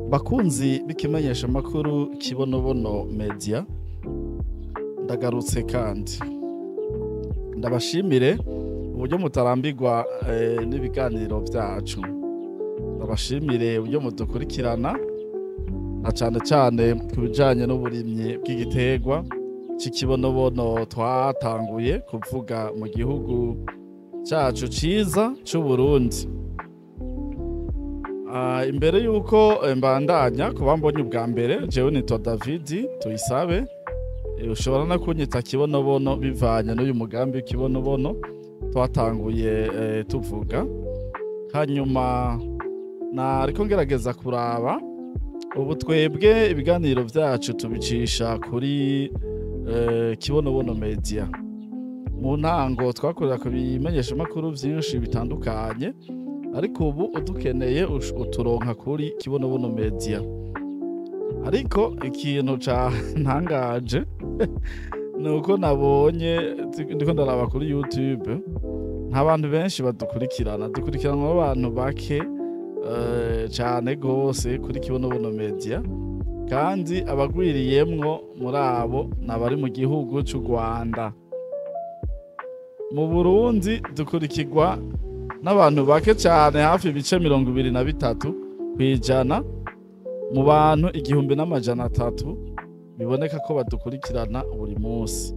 Bakunzi b'ikimenyesha makuru Kibonobono Media, ndagarutse kandi ndabashimire uburyo mutarambirwa n'ibiganiro vyacu. Ndabashimire uburyo mudukurikirana na cane cane ku bijanye n'uburimyi bw'igiterwa c'ikibonobono twatanguye kuvuga mu gihugu cacu ciza c'Uburundi. Imbere yuko mbandanya, kuba mbonye ubwa mbere, jewe nitwa Davidi Tuyisabe. Ushobora no kunyita Kibonobono bivanye n'uyu mugambi w'ikibonobono twatanguye tuvuga. Hanyuma nariko ngerageza kuraba, ubu twebwe ibiganiro vyacu tubicisha kuri Kibonobono Media. Mu ntango twakorera ku bimenyeshamakuru vyinshi bitandukanye, ariko ubu udukeneye uturonka kuri Kibonobono Media. Ariko ikintu ca ntangaje ni uko nabonye ndiko ndaraba kuri YouTube, nta bantu benshi badukurikirana, dukurikiranwa n'abantu bake cane gose kuri Kibonobono Media, kandi abagwiriyemwo muri abo ni abari mu gihugu c'u Rwanda. Mu Burundi dukurikirwa n'abantu bake cane, hafi ibice 23% mu bantu 1300 biboneka ko badukurikirana buri munsi.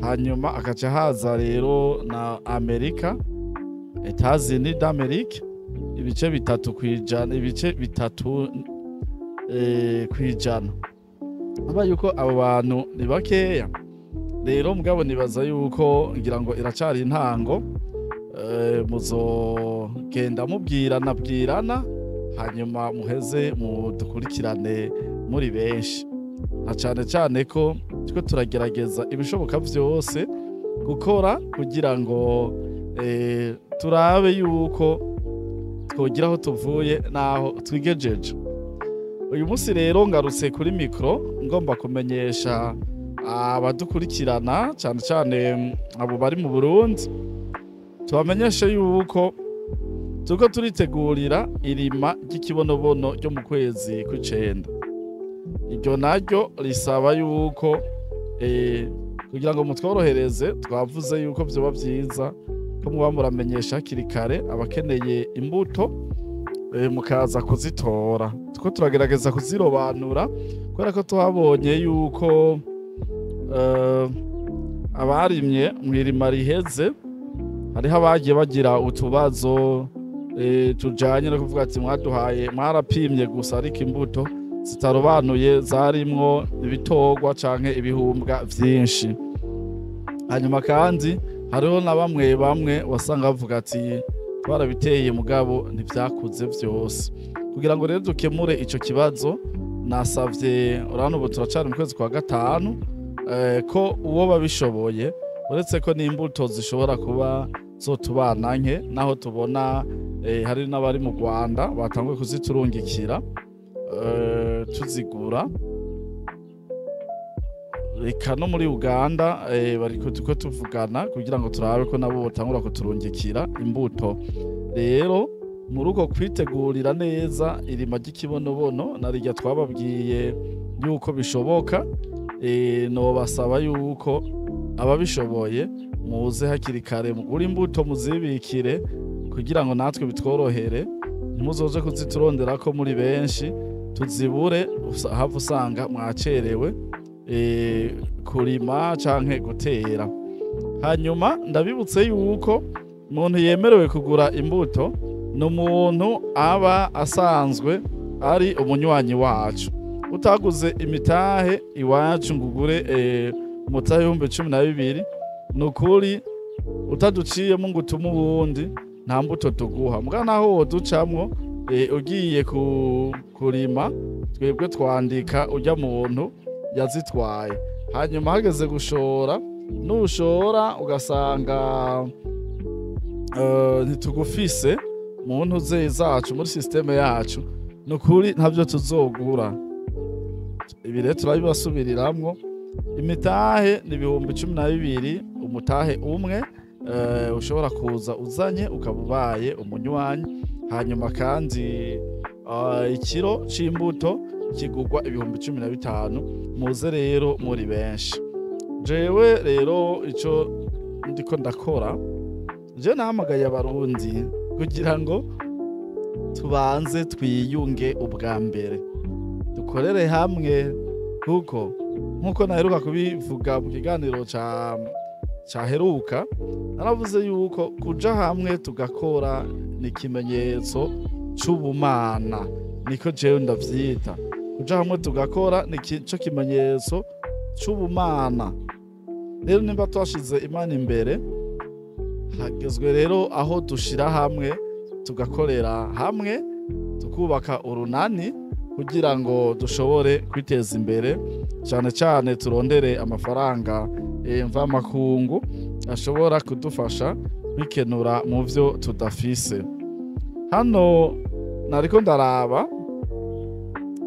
Hanyuma akaca haza rero na Amerika, Etats-Unis d'Amérique, ibice 3%, ibice 3%. Aba yuko abo bantu ni bakeya rero, mugabo nibaza yuko ngira ngo iracari intango, muzogenda mubwirana bwirana, hanyuma muheze mudukurikirane muri benshi, na cane cane ko turiko turagerageza ibishoboka vyose gukora kugira ngo turabe yuko twogira aho tuvuye n'aho twigejeje. Uyu munsi rero ngarutse kuri mikro ngomba kumenyesha abadukurikirana, cane cane abo bari mu Burundi, tubamenyeshe yuko turiko turitegurira irima ry'ikibonobono ryo mu kwezi kw'icenda. Iryo naryo risaba yuko kugira ngo mutworohereze, twavuze yuko vyoba vyiza ko muba muramenyesha hakiri kare abakeneye imbuto, mukaza kuzitora. Turiko turagerageza kuzirobanura kubera ko twabonye yuko abarimye mw'irima riheze hariho abagiye bagira utubazo tujanye no kuvuga ati mwaduhaye, mwarapimye gusa, ariko imbuto zitarobanuye zarimwo ibitorwa canke ibihumbwa vyinshi. Hanyuma kandi hariho na bamwe bamwe wasanga bavuga ati twarabiteye mugabo ntivyakuze vyose. Kugira ngo rero dukemure ico kibazo, nasavye, urabona ubu turacari mu kwezi kwa gatanu, ko uwo babishoboye, uretse ko n'imbuto zishobora kuba zotubana nke, naho tubona hari n'abari mu Rwanda batanguye kuziturungikira, tuzigura, reka no muri Uganda bariko turiko tuvugana kugira ngo turabe ko nabo botangura kuturungikira imbuto. Rero muri uko kwitegurira neza irima ry'ikibonobono narirya twababwiye yuko bishoboka, nobasaba yuko ababishoboye muze hakiri kare mugure imbuto muzibikire, kugira ngo natwe bitworohere, ntimuzoje kuzituronderako muri benshi tuzibure, hava usanga mwacerewe kurima canke gutera. Hanyuma ndabibutse yuko umuntu yemerewe kugura imbuto ni umuntu aba asanzwe ari umunywanyi wacu. Utaguze imitahe iwacu ngo ugure umutahe 12,000, ni ukuri utaduciyemo ngo utume uwundi, nta mbuto tuguha. Muga naho woducamwo ugiye kurima, twebwe twandika urya muntu yazitwaye. Hanyuma hageze gushora, nushora ugasanga ntitugufise mu ntuze zacu, muri système yacu, ni ukuri ntabyo tuzogura. Ibi rero turabibasubiriramwo. Imitahe ni 12,000, umutahe umwe ushobora kuza uzanye ukaba ubaye umunywanyi. Hanyuma kandi Ikiro c'imbuto kigurwa 15,000. Muze rero muri benshi. Jewe rero ico ndiko ndakora, je nahamagaye Abarundi kugira ngo tubanze twiyunge ubwa mbere, dukorere hamwe, kuko nkuko naheruka kubivuga mu kiganiro caheruka, naravuze yuko kuja hamwe tugakora ni ikimenyetso c'ubumana, niko jewe ndavyita. Kuja hamwe tugakora ni co kimenyetso c'ubumana. Rero nimba twashize Imana imbere, hagezwe rero aho dushira hamwe tugakorera hamwe, tukubaka urunani kugira ngo dushobore kwiteza imbere, cyane cyane turondere amafaranga mvamakungu ashobora kudufasha kwikenura mu vyo tudafise. Hano nariko ndaraba,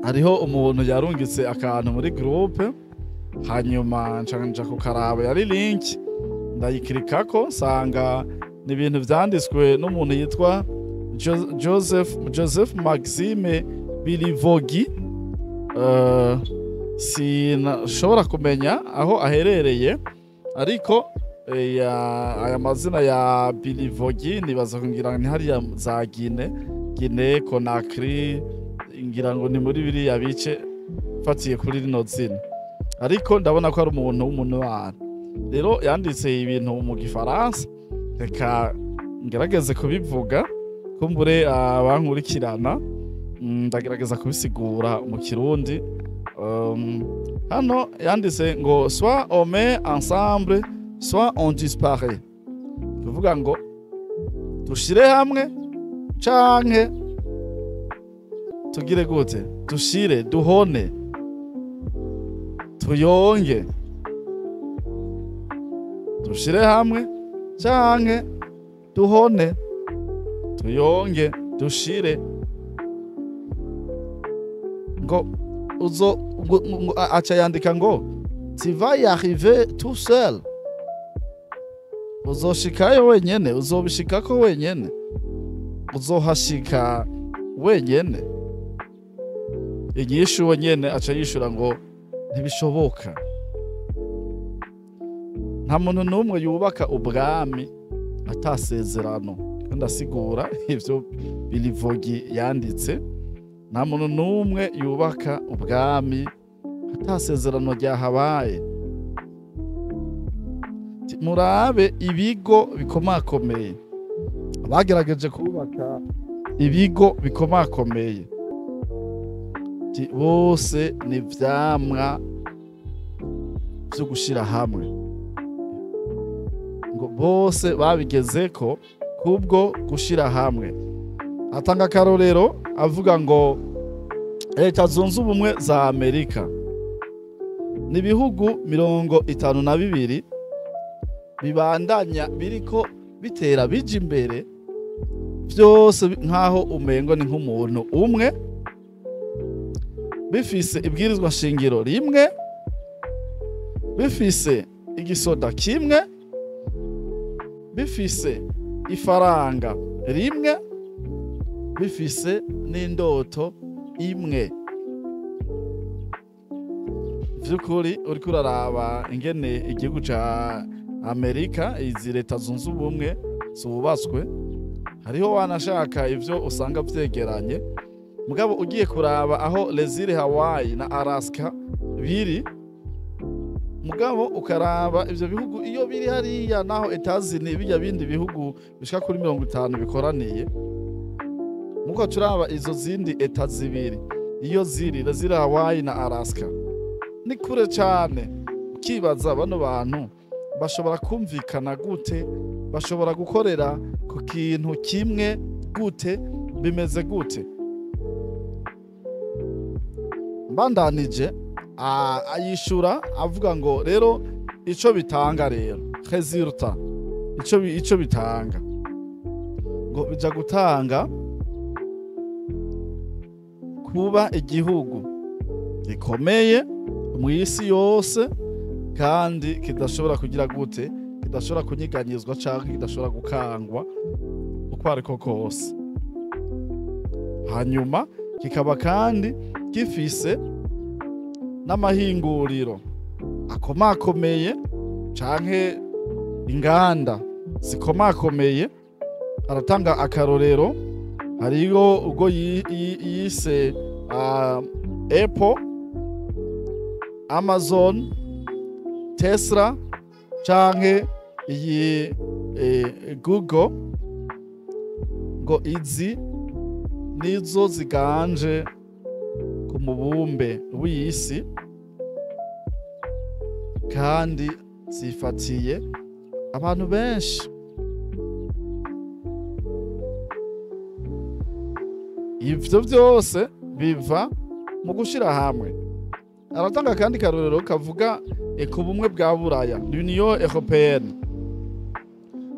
hariho umuntu yarungitse akantu muri groupe, hanyuma nca kukaraba, yari link, ndayikirikako nsanga ni ibintu vyanditswe n'umuntu yitwa Joseph Maxime Bilivogi. Sinashobora kumenya aho aherereye, ariko aya mazina ya Bilivogi nibaza kugira ni hariya za Guinea Conakry, ngira ngo ni muri biriya bice fatiye kuri rino zina, ariko ndabona ko ari umuntu w'umunwari. Rero yanditse ibintu mu Gifaransa, reka ngerageze kubivuga kumbure abankurikirana, ndagerageza kubisigura mu Kirundi. Hano yanditse ngo soit on met ensemble, soit on disparaît, kuvuga ngo dushire hamwe canke tugire gute, dushire, duhone, tuyonge. Dushire hamwe canke duhone, tuyonge, dushire. Ngo uzo aca yandika ngo tu vas y arriver tout seul, uzoshikayo wenyene, uzobishikako wenyene, uzohashika wenyene. Inyishu wenyene aca yishura ngo ntibishoboka. Nta muntu n'umwe yubaka ubwami atasezerano. Ndasigura ivyo Bilivogi yanditse. Nta muntu n'umwe yubaka ubwami atasezerano ryahabaye. Murabe ibigo bikomakomeye, bagerageje kubaka ibigo bikomakomeye, bose ni vyamwa vyo gushira hamwe. Ngo bose babigezeko kubwo gushira hamwe. Atanga akarorero avuga ngo Leta Zunze Ubumwe za Amerika ni ibihugu 52 bibandanya biriko bitera bija imbere, vyose nkaho umengo ni nk'umuntu umwe, bifise ibwirizwa shingiro rimwe, bifise igisoda kimwe, bifise ifaranga rimwe, bifise n'indoto imwe. Vyukuri uriko uraraba ingene igihugu ca Amerika, izi Leta Zunze Ubumwe zubatswe, hariho wanashaka ivyo usanga vyegeranye, mugabo ugiye kuraba aho les îles Hawaii na Alaska biri, mugabo ukaraba ivyo bihugu iyo biri hariya naho Etazini bijya bindi bihugu bishika kuri 50 bikoraniye, muko turaba izo zindi eta zibiri iyo ziri les îles Hawaii na Alaska ni kure cyane. Ukibaza bano bantu bashobora kumvikana gute, bashobora gukorera ku kintu kimwe gute, bimeze gute? Mbandanije ayishura avuga ngo rero ico bitanga, rero resultat ico bitanga ngo bija gutanga kuba igihugu gikomeye mu isi yose, kandi kidashobora kugira gute, kidashobora kunyiganyizwa canke kidashobora gukangwa uko ariko kose. Hanyuma Kikaba kandi gifise n'amahinguriro akomakomeye canke inganda zikomakomeye. Aratanga akarorero, hariho ubwo yise Apple, Amazon, Tesla canke iyi Google, ngo izi nizo ziganje ku mubumbe w'isi kandi zifatiye abantu benshi. Ivyo vyose biva mu gushira hamwe. Aratanga kandi karorero kavuga ku bumwe bwa Buraya, l'Union européenne,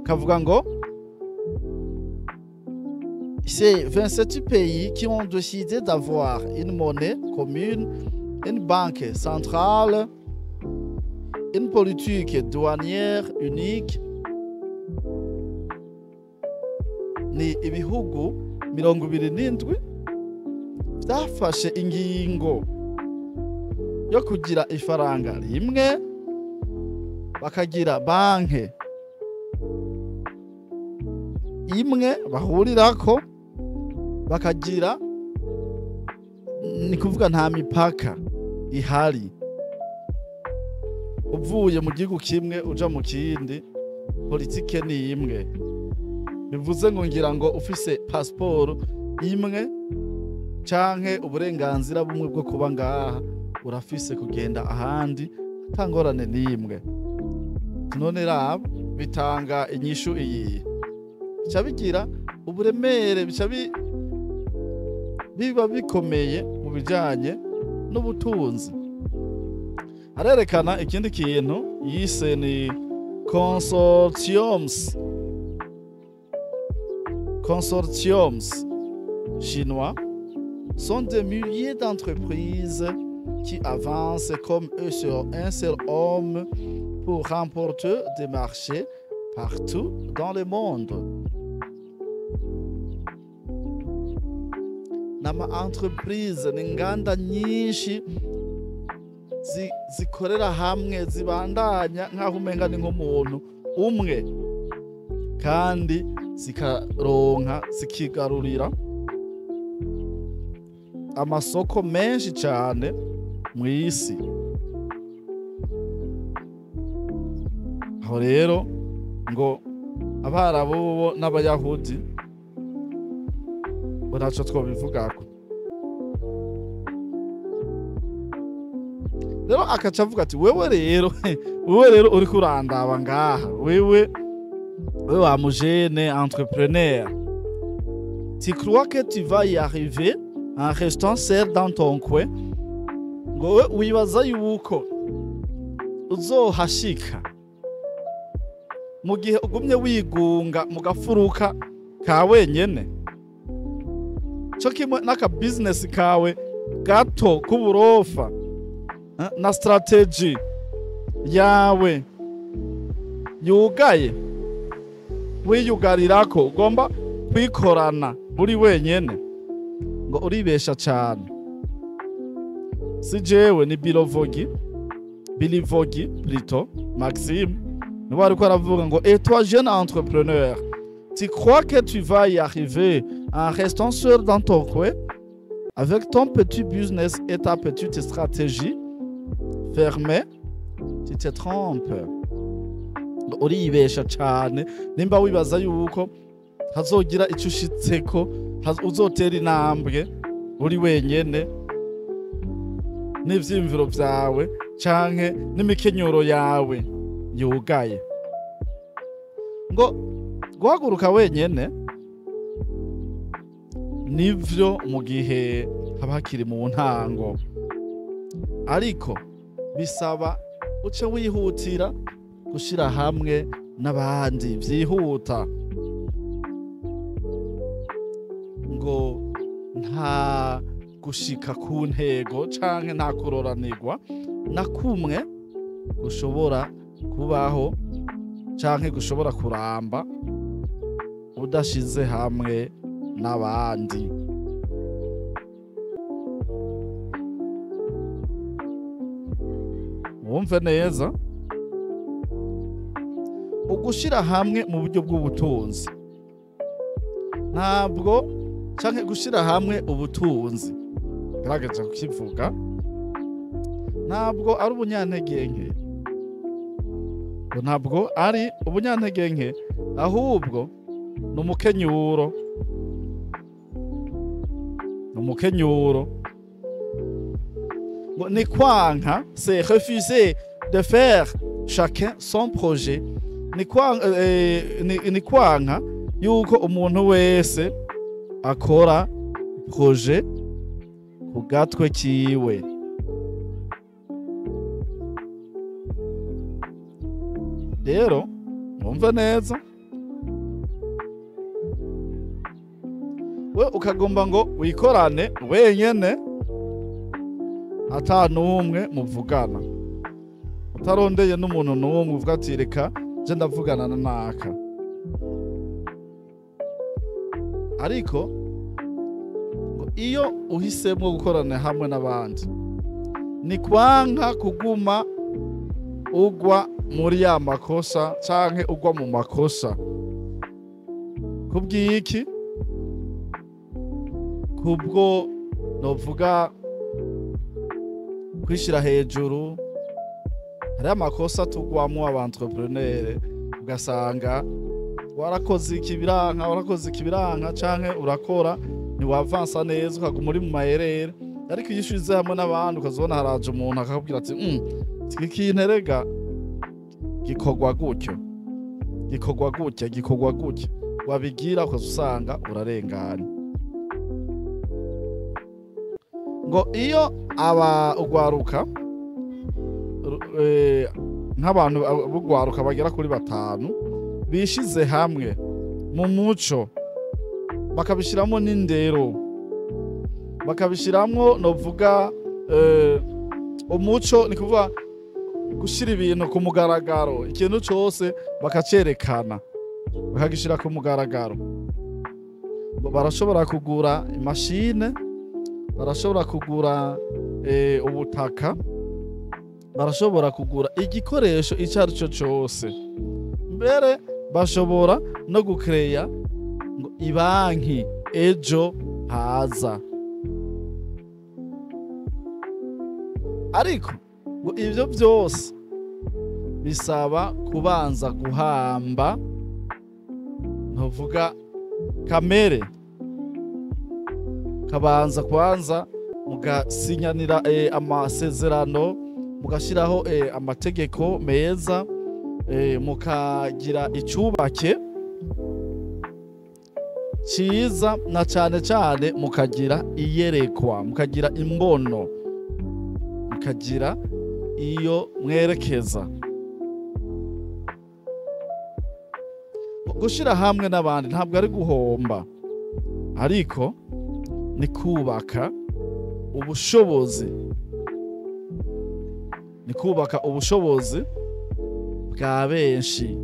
kavuga ngo c'est 27 pays qui ont décidé d'avoir une monnaie commune, une banque centrale, une politique douanière unique. Ni ibihugu 27 byafashe ingingo yo kugira ifaranga rimwe, bakagira banke imwe bahurirako, bakagira, ni kuvuga nta mipaka ihari, uvuye mu gihugu kimwe uja mu kindi politike ni imwe. Bivuze ngo ngira ngo ufise passport imwe canke uburenganzira bumwe bwo kuba ngaha, urafise kugenda ahandi atangorane n'imwe. None rabo bitanga inyishu iyi, bica bigira uburemere, bica biba bikomeye mu bijanye n'ubutunzi. Arerekana ikindi kintu yise ni consortiums chinois sont des milliers d'entreprises qui avancent comme eux sur un seul homme pour remporter des marchés partout dans le monde. Nama entreprise ni inganda nyinshi zikorera hamwe, zibandanya nkaho umenga ni nk'umuntu umwe, kandi zikaronka zikigarurira amasoko menshi cyane mu isi. Aho rero ngo Abarabu bo n'Abayahudi bo ntaco twobivugako. Rero akaca avuga ati wewe rero, wewe rero uriko urandaba ngaha, wewe wa mujene entrepreneur, tu crois que tu vas y arriver en restant seul dans ton coin? Ngo wibaza yuko uzohashika mu gihe ugumye wigunga mu gafuruka ka wenyene, co kimwe n'aka business kawe gato k'uburofa na strategy yawe yugaye, wiyugarirako ugomba kwikorana uri wenyene, ngo uribesha cyane. Si jewe, ni Bilivogi plutôt, Maxime niwe ariko aravuga ngo et toi jeune entrepreneur, tu crois que tu vas y arriver en restant seul dans ton coin avec ton petit business et ta petite stratégie fermée? Tu te trompes. Uribesha cyane nimba wibaza yuko hazogira icyo ushitseko, uzotera intambwe uri wenyene n'ivyiyumviro vyawe canke n'imikenyero yawe yugaye. Ngo guhaguruka wenyene nivyo mu gihe haba hakiri mu ntango, ariko bisaba uce wihutira gushira hamwe n'abandi vyihuta. Ngo nta gushika ku ntego canke nta kuroranirwa na kumwe gushobora kubaho canke gushobora kuramba udashize hamwe n'abandi. Wumve neza, ugushira hamwe mu buryo bw'ubutunzi ntabwo, canke gushira hamwe ubutunzi, gerageza kukivuga, ntabwo ari ubunyantege nke, ntabwo ari ubunyantege nke, ahubwo ni umukenyuro, ni umukenyuro. Ngo ni kwanka, c'est refuser de faire chacun son projet, ni kwanka yuko umuntu wese akora projet ku gatwe kiwe. Rero mwumve neza, we ukagomba ngo wikorane wenyene ata n'umwe muvugana, utarondeye n'umuntu n'umwe uvuga ati reka je ndavugana na naka. Ariko ngo iyo uhisemo gukorana hamwe n'abandi, ni kwanka kuguma ugwa muri ya makosa canke ugwa mu makosa. Kubw'iki? Kubwo novuga kwishira hejuru. Hari amakosa tugwamwo aba entrepreneur, ugasanga warakoze ikibiranka, warakoze ikibiranka, canke urakora ntiwavansa neza, ukaguma uri mu mayerere. Ariko iyo ushize hamwe n'abandi, ukazobona haraje umuntu akakubwira ati iki kintu erega gikorwa gutyo, gikorwa gutya, gikorwa gutya, wabigira ukaza usanga urarengana. Ngo iyo aba ugwaruka, nk'abantu b'ugwaruka bagera kuri 5 bishize hamwe mu muco, bakabishiramo n'indero, bakabishiramwo novuga umuco, ni kuvuga gushira ibintu ku mugaragaro, ikintu cose bakacerekana, bakagishira ku mugaragaro. Barashobora kugura imashine, barashobora kugura ubutaka, barashobora kugura igikoresho icyo ari cyo cyose, mbere bashobora no gukereya ngo ibanki ejo haza. Ariko ngo ibyo byose bisaba kubanza guhamba ntuvuga kamere, kabanza kwanza mugasinyanira amasezerano, mugashiraho amategeko meza, mukagira icubake ciza, na cane cane mukagira iyerekwa, mukagira imbono, mukagira iyo mwerekeza. Gushira hamwe n'abandi ntabwo ari guhomba, ariko ni kubaka ubushobozi, ni kubaka ubushobozi bwa benshi.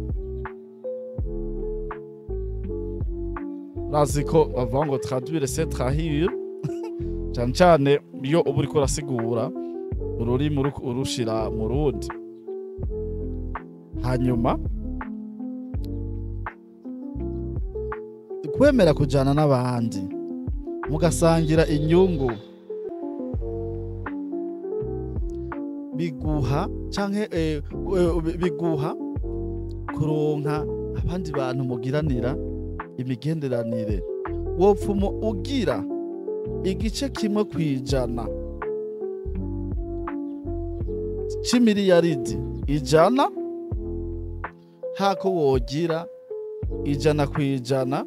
Urazi ko bavuga ngo traduire c'est trahir, cane cane iyo uba uriko urasigura ururimi urushira mu rundi. Hanyuma kwemera kujana n'abandi mugasangira inyungu biguha canke biguha kuronka abandi bantu mugiranira imigenderanire. Wopfumo ugira igice kimwe kwijana c'imiliyaridi 100 hako wogira 100%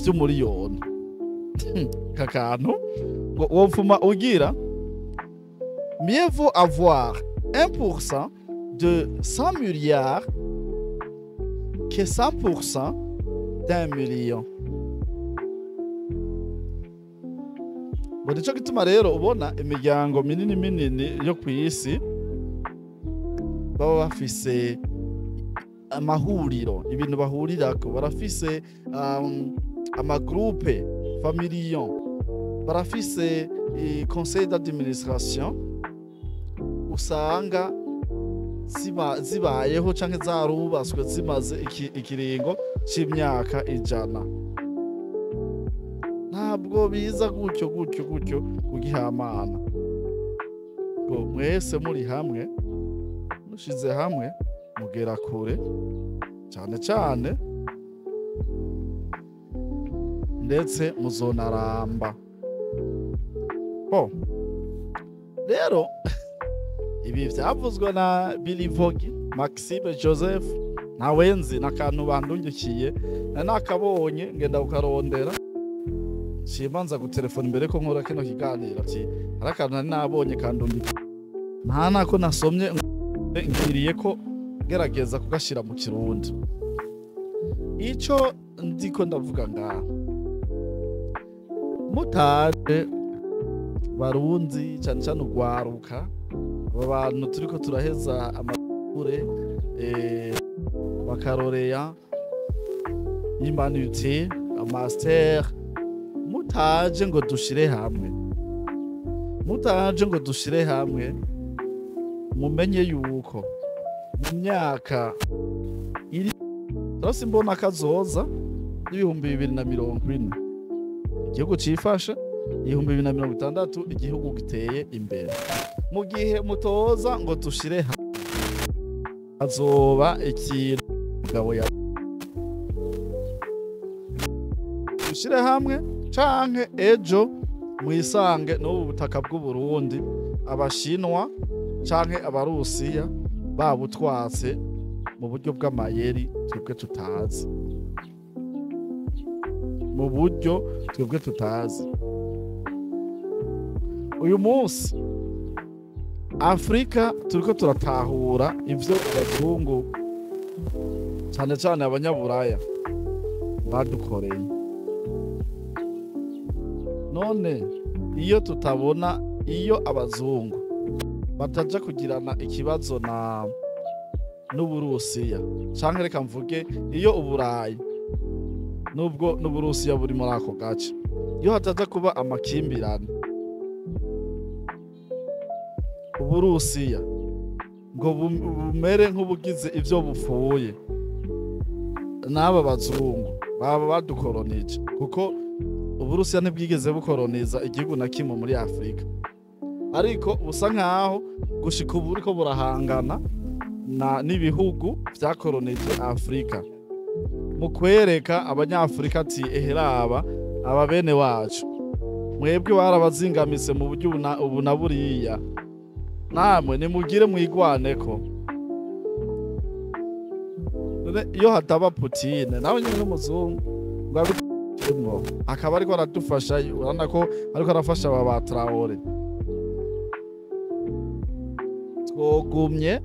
vy'umuriyoni. Kakantu ngo wopfuma ugira mieux vaut avoir 1% de 100 milliards que 100% d'un million. Ngo nico gituma rero ubona imiryango minini minini yo kw'isi baba bafise amahuriro, ibintu bahurirako, barafise amagroupe familiaux, barafise conseil d'administration. usanga zibayeho canke zarubaswe zimaze ikiringo c'imyaka 100. Ntabwo biza gutyo gutyo gutyo kugihamana. Ngo mwese muri hamwe, mushize hamwe mugera kure cyane cyane, ndetse muzonaramba. Bo rero ibi vyavuzwe na Bilivogi Maxime Joseph ntawenzi n'akantu bandungikiye nakabonye ngenda kukarondera, shimanza gutelefona imbere ko nkora kino kiganiro ati hari akantu nari nabonye kandungikiye, nta nako nasomye ngiriye ko gerageza kugashira mu Kirundi. Ico ndiko ndavuga ngaha, mutaje Barundi cyane cyane ugwaruka, aba bantu turiko turaheza amashure, bakaroreya y'humanité, master, mutaje ngo dushire hamwe, mutaje ngo dushire hamwe, mumenye yuko mu myaka iri turasi mbona kazoza 2040 igihugu cifashe, 2060 igihugu giteye imbere. Mu gihe mutoza ngo dushire hamwe, azoba ikintu mugabo ya dushire hamwe, canke ejo mwisange n'ubu butaka bw'u Burundi abashinwa canke abarusiya babutwatse mu buryo bw'amayeri twebwe tutazi, mu buryo twebwe tutazi. Uyu munsi Afrika turiko turatahura ivyo abazungu cyane cyane abanyaburaya badukoreye. None iyo tutabona, iyo abazungu bataja kugirana ikibazo na n'Uburusiya, canke reka mvuge iyo Uburayi nubwo n'Uburusiya buri muri ako gace, iyo hataja kuba amakimbirane, Uburusiya ngo bumere nk'ubugize ivyo bupfuye n'aba bazungu baba badukoronije, kuko Uburusiya ntibwigeze bukoroniza igihugu na kimwe muri Afrika, ariko busa nkaho gushika ubu buriko burahangana na n'ibihugu vyakoronije Afrika, mu kwereka abanyafrika ati eheraba aba bene wacu mwebwe barabazingamise mu buryo ubu na buriya, namwe nimugire mwigwaneko. None iyo hataba Putine nawe nyine n'umuzungu ngo abimwo akaba ariko aradufasha, urabona ko ariko arafasha aba ba Traore, twogumye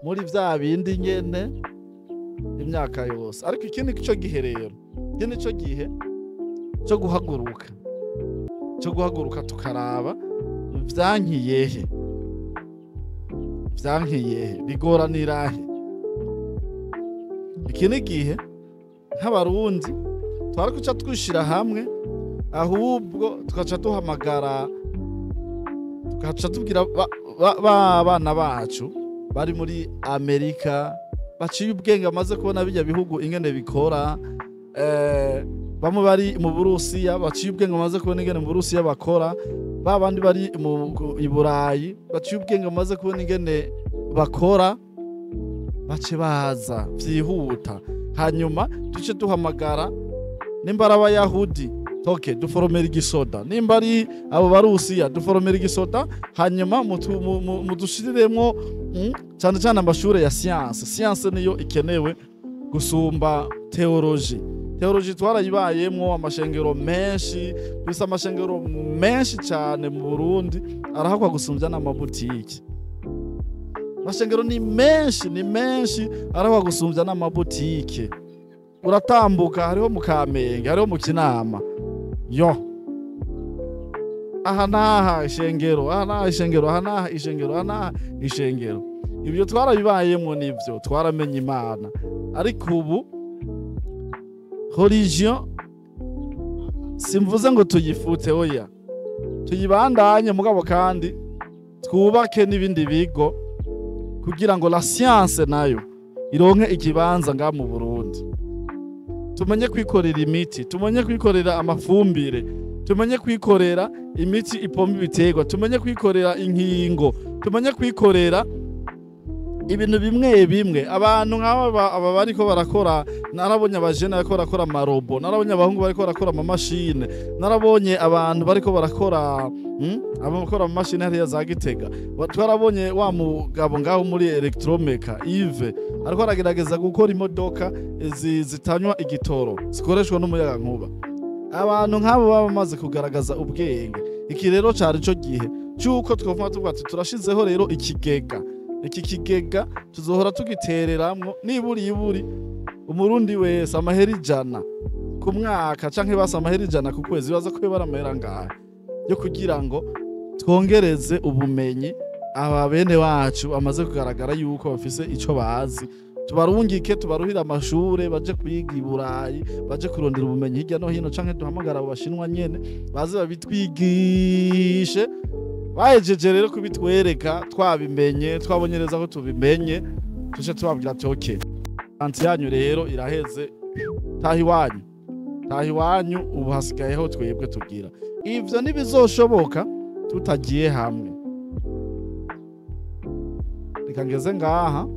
muri vya bindi nyene imyaka yose. Ariko iki ni cyo gihe rero, iki ni cyo gihe cyo guhaguruka, cyo guhaguruka tukaraba vyankiyehe, vyankiyehe, bigoranirahe. Iki ni gihe nk'abarundi twari kuca twishira hamwe, ahubwo tugaca duhamagara, tugaca tubwira abana bacu bari muri Amerika baciye ubwenge amaze kubona bijya bihugu ingene bikora, bamwe bari mu Burusiya baciye ubwenge amaze kubona ingene mu Burusiya bakora, babandi bari mu Iburayi baciye ubwenge amaze kubona ingene bakora, bace baza vyihuta. Hanyuma duce duhamagara nimba ari abayahudi toke duforomera igisoda, nimba ari abo barusiya duforomera igisoda, hanyuma mudushiriremwo cyane cyane amashure ya science. Science niyo ikenewe gusumba theology. Theology twarayibayemwo amashengero menshi, bisa amashengero menshi cyane mu Burundi arahakwa gusumbya n'amabutiki. Amashengero ni menshi, ni menshi arahakwa gusumbya n'amabutike. Uratambuka hariho mu Kamenge, hariho mu Kinama, yo aha naha ishengero, aha naha ishengero, aha naha ishengero, aha naha ishengero. Ibyo twarabibayemwo nivyo twaramenye Imana, ariko ubu religion simvuze ngo tuyifute, oya tuyibandanye, mugabo kandi Twubake n'ibindi bigo kugira ngo la science nayo ironke ikibanza nga mu Burundi. Tumenye kwikorera imiti, tumenye kwikorera amafumbire, tumenye kwikorera imiti ipompa ibiterwa, tumenye kwikorera inkingo, tumenye kwikorera ibintu bimwe bimwe. Abantu nk'aba aba bariko barakora, narabonye abajene bariko barakora amarobots, narabonye abahungu bariko barakora amamashine, narabonye abantu bariko barakora abakora amamashine hariya za Gitega. Twarabonye wa mugabo ngaho muri Electromeca, Yves, ariko aragerageza gukora imodoka zitanywa igitoro, zikoreshwa n'umuyagankuba. Abantu nk'abo baba bamaze kugaragaza ubwenge. Iki rero cari ico gihe c'uko twovuga tuvuga ati turashizeho rero ikigega. Iki kigega tuzohora tugitereramwo niburi iburi Umurundi wese amahera 100 ku mwaka, canke basa amahera 100 ku kwezi, baza ko bari amahera ngahe yo kugira ngo twongereze ubumenyi aba bene wacu amaze kugaragara yuko bafise ico bazi, tubarungike, tubaruhire amashure, baje kwiga i Burayi, baje kurondera ubumenyi hirya no hino, canke duhamagara abo Bashinwa nyene baze babitwigishe. Bahejeje rero kubitwereka, twabimenye, twabonye neza ko tubimenye, tuce tubabwira ati okay, anti yanyu rero iraheze, taha iwanyu, taha iwanyu, ubu hasigayeho twebwe tugira. Ivyo ntibizoshoboka tutagiye hamwe. Reka ngeze ngaha,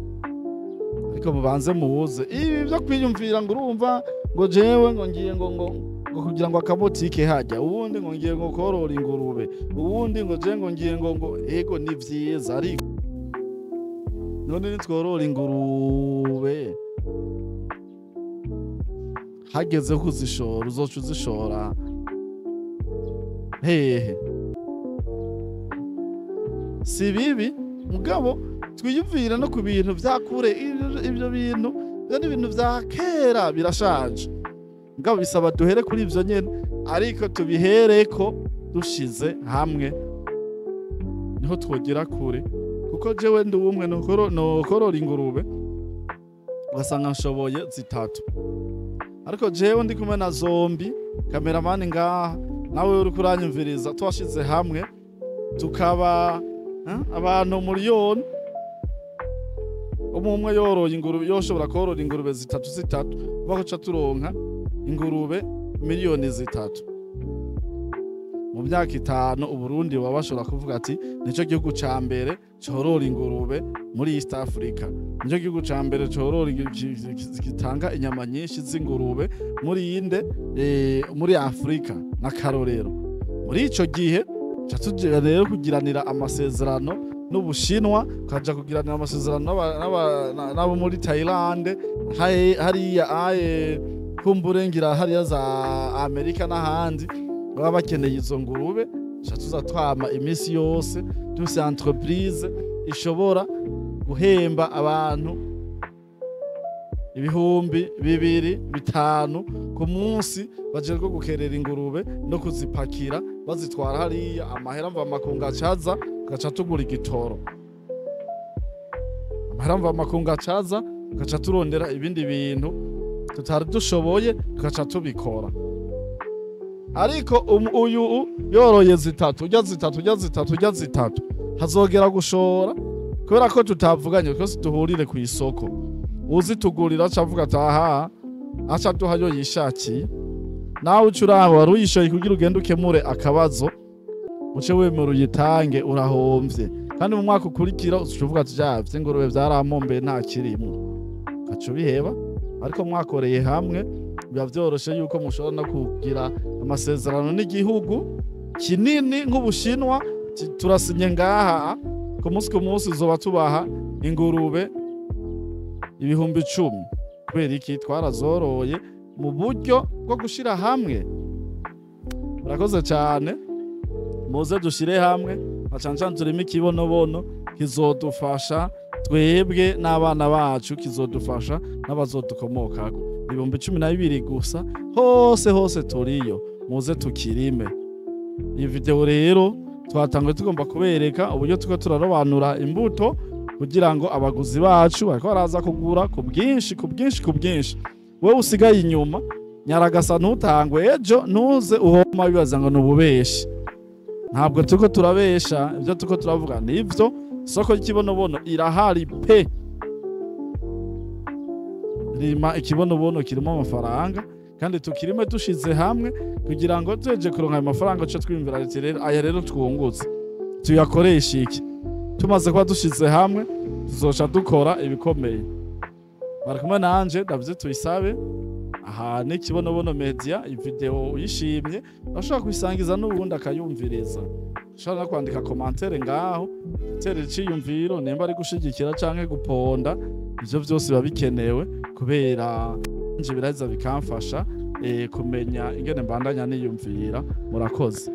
ariko mubanze muze ibi byo kwiyumvira ngo urumva ngo jewe ngo ngiye ngo kugira ngo akabotike hajya, ubundi ngo ngiye ngo korora ingurube, ubundi ngo je ngo ngiye ngo ego, ni vyiza, ariko none nitworora ingurube, hageze kuzishora uzoca uzishora hehe? Si bibi, mugabo twiyumvira no ku bintu vya kure. Ivyo bintu ivyo ni ibintu vya kera, birashaje, mugabo bisaba duhere kuri ivyo nyene, ariko tubihereko dushize hamwe, niho twogera kure. Kuko jewe ndi umwe nokorora ingurube ugasanga nshoboye zitatu, ariko jewe ndi kumwe na zombi cameraman ngaha, nawe uriko uranyumviriza, twashize hamwe tukaba abantu miliyoni, umwe umwe yoroye ingurube, yoshobora korora ingurube zitatu zitatu, bakoca turonka ingurube miliyoni 3 mu myaka 5. Uburundi baba bashobora kuvuga ati nico gihugu ca mbere corora ingurube muri East Africa, nico gihugu ca mbere corora gitanga inyama nyinshi z'ingurube muri inde muri Afrika n'akarorero. Muri ico gihe ca tugira rero kugiranira amasezerano n'Ubushinwa, tukaja kugiranira amasezerano n'abo muri Thailand hariya aye kumburengira hariya za Amerika n'ahandi baba bakeneye izo ngurube. Ca tuza twama iminsi yose dufise entreprise ishobora guhemba abantu 2000, 5000 ku munsi, bajejwe gukerera ingurube no kuzipakira bazitwara hariya. Amahera mva makungu acaza, tugaca tugura igitoro. Amahera mva makungu acaza, tugaca turondera ibindi bintu tutari dushoboye, tugaca tubikora. Ariko uyu yoroye zitatu, urya zitatu, urya zitatu, urya zitatu, hazogera gushora, kubera ko tutavuganye twese duhurire ku isoko, uzitugurira aca avuga ati aha, aca aduha yo yishakiye. Nawe uca uraba wari uyishoye kugira ugende ukemure akabazo, uce wemera uyitange, urahomvye. Kandi mu mwaka ukurikira uca uvuga ati vya vy'ingurube vyaramombeye, nta kirimwo, ugaca ubiheba. Ariko mwakoreye hamwe biba vyoroshe yuko mushobora no kugira amasezerano n'igihugu kinini nk'Ubushinwa, turasinye ngaha, ku munsi ku munsi uzoba tubaha ingurube 10,000. Kubera iki? Twarazoroye mu buryo bwo gushira hamwe. Murakoze cyane, muze dushire hamwe na cane cane turime ikibonobono, kizodufasha twebwe n'abana bacu, kizodufasha n'abazodukomokako. 12,000 gusa, hose hose turiyo, muze tukirime. Iyi video rero twatanguye tugomba kubereka uburyo turiko turarobanura imbuto kugira ngo abaguzi bacu bariko baraza kugura ku bwinshi, ku bwinshi, ku bwinshi. Wowe usigaye inyuma, nyaragasa, ntutangwe ejo ntuze uhoma bibaza ngo ni ububeshi. Ntabwo turiko turabesha, ibyo turiko turavuga nivyo. Isoko y'ikibonobono irahari pe. Rima ikibonobono kirimo amafaranga, kandi tukirime dushize hamwe, kugira ngo tuheje kuronka ayo mafaranga, tuce twiyumvira ati: "Rero aya rero twungutse tuyakoresha iki?" Tumaze kuba dushize hamwe, tuzoca dukora ibikomeye. Bari kumwe nanje David Tuyisabe, aha ni Kibonobono Media. Iyi video uyishimye, urashobora kuyisangiza n'uwundi akayumviriza. Ushobora no kwandika commentaire ngaho, gutera iciyumviro, nimba ari gushigikira canke guponda. Ivyo vyose biba bikenewe, kubera nje biraheza bikamfasha kumenya ingene mbandanya niyumvira. Murakoze.